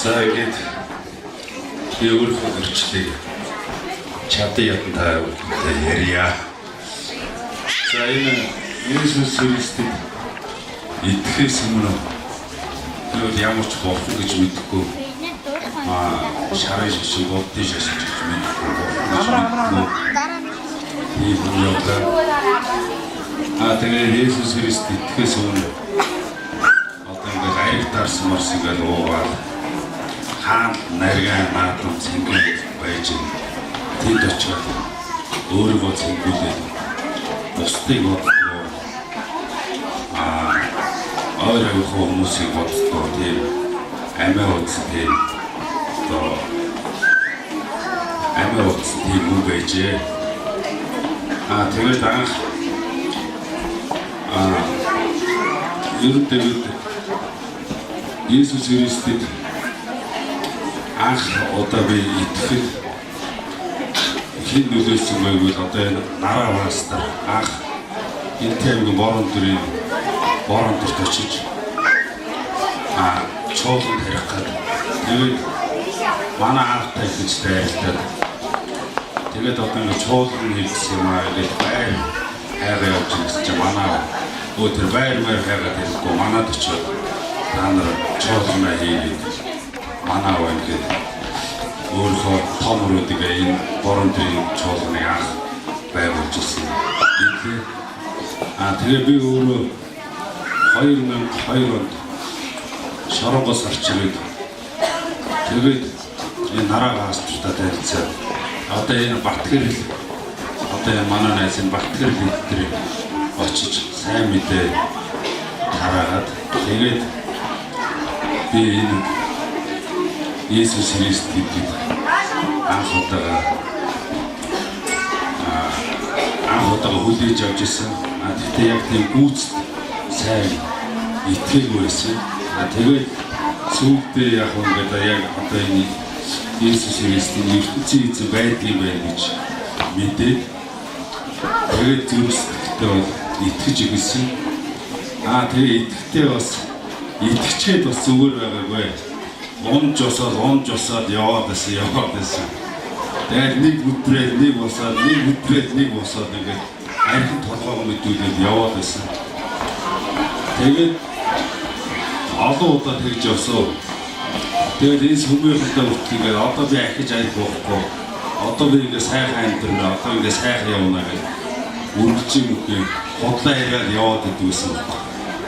За ингээд би өөрийнхөө гэрчлэлийг чадан ядан та бүхэнтэй ярья. За энэ Есүс Христэд итгэхээс өмнө би бол ямар ч бурхан гэж мэдэхгүй шарын шашин, буддын шашин гэж мэдэхгүй, бурхан гэж мэдэхгүй ийм хүн явлаа. Тэгээд Есүс Христ итгэхээс өмнө одоо ингээд аяг дарсан марс ингээд уугаад хаан нарийн наадам цэнгэн байж тэнд очиод өөрийгөө цэнгүүлээд бусдыг боддгоо, ойр авийнхаа хүмүүсийг боддгоо, тийм амиа үзсэн, тийм одоо амиа үзсэн тийм хүн байжээ. Тэгээд анх ер нь тэгээд Есүс Христэд анх удаа би итгэхэд хэн нөлөөлсөн бэ гэвэл одоо энэ Нараа пастор анх энэ аймгийн Борон төрийн Борон төрт очиж чуулган тарих гад тэгээд манай аавтай гэж дайралтаад тэгээд одоо ингэ чуулган хийгдсэн юм аа гэж байр хайгаа явж ирсэн чинь манай өө тэр байр маяр хайгаад ирэхгүй манад очиод та нар чуулганаа хийгээд манай аав ингээд өөрийнхөө том өрөөдөг энэ Борон төрийн чуулганыг анх байгуулж ирсэн. Билээ. Тэгээ би өөрөө 2002 онд Шоронгоос орч ирээд тэгээд энэ Нараа пастортай танилцаад одоо энэ Батгэрэл одоо энэ манай найз энэ Батгэрэл дээр очиж сайн мэдээ тараагаад тэгээд би энэ Есүс Христ гэдэг анх удаага хүлээж авч ирсэн. Гэхдээ яг тийм гүйцэд сайн итгэлгүй байсан. Тэгээд сүүлдээ яг ингээд яг одоо энэ Есүс Христийн ертөнцийн эзэн байдгийн байх гэж мэдээд тэгээд зүрх сэтгэлдээ бол итгэж эхэлсэн. Тэгээ итгэхдээ бас итгэчээд бас зүгээр байгаагүй. Унж босоод, унж босоод яваад байсан, яваад байсан. Тэгээд нэг өдрөө нэг босоод, нэг өдрөө нэг босоод ингээд архин толгойгоо мэдүүлээд яваад байсан. Тэгээд олон удаа тэгж явсан. Тэгээд энэ сүмийнхэнтэй хүртэл ингээд одоо би ахиж аяг буухгүй. Одоо би ингээд сайхан амьдрна, одоо ингээд сайхан явна гэж үргэлжийн үхээ худлаа яриад яваад идэв гэсэн.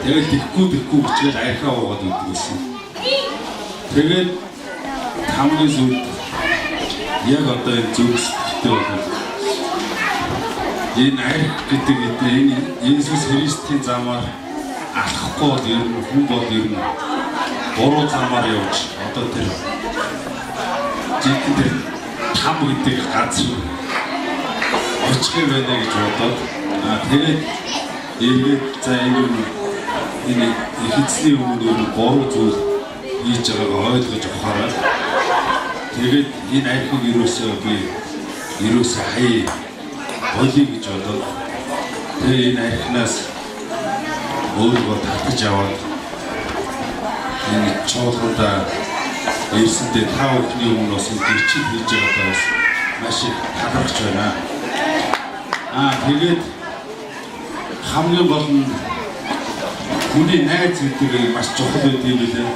Тэгээд тэгхгүй тэгхгүй гэчгээл архиа уугаад идэв гэсэн. Тэгээд хамгийн сүүлд яг одоо энэ зүрх сэтгэлтэй бол энэ арх гэдэг энэ Есүс Христийн замаар алхахгүй бол ер нь хүн бол ер нь буруу замаар явж одоо тэр жинхэнэ тэр там гэдэг газар очих юм байна гэж бодоод тэгээд эргээд за энэ их эзний өмнө ер нь буруу зүйл хийж байгаагаа ойлгож ухаараад тэгээд энэ архийг ерөөсөө би ерөөсөө хаяа болиё гэж бодоод тэгээ энэ архинаас өөрийгөө татаж аваад энэ чуулганда ирсэндээ та бүхний өмнө бас гэрчил хийж байгаадаа бас маш их талархаж байна. Тэгээд хамгийн гол нь хүний найз гэдэг маш чухал байдаг юм билээ.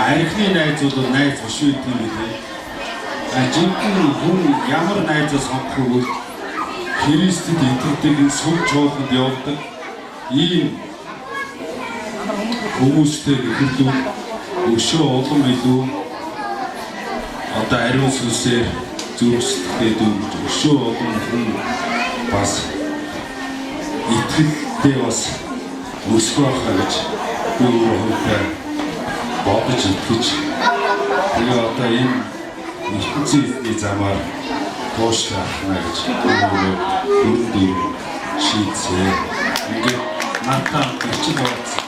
Архины найз бол найз биш байдаг юм билээ. Жинхэнэ хүн ямар найзаа сонгох вэ гэвэл Христэд итгэдэг, энэ сүм чуулганд явдаг ийм хүмүүстэй нөхөрлөл өшөө улам илүү одоо ариун сүнсээр зүрх сэтгэлээ дүүрж өшөө олон хүн бас итгэлтэй бас өсөх байхаа гэж би өөрөө хувьдаа бодож итгэж тэгээ одоо энэ ертөнцийн эзний замаар туушлаа ахна гэж өөрөө дөрөн дөрөн шийдсэн. Ингээд надад гэрчил орсон.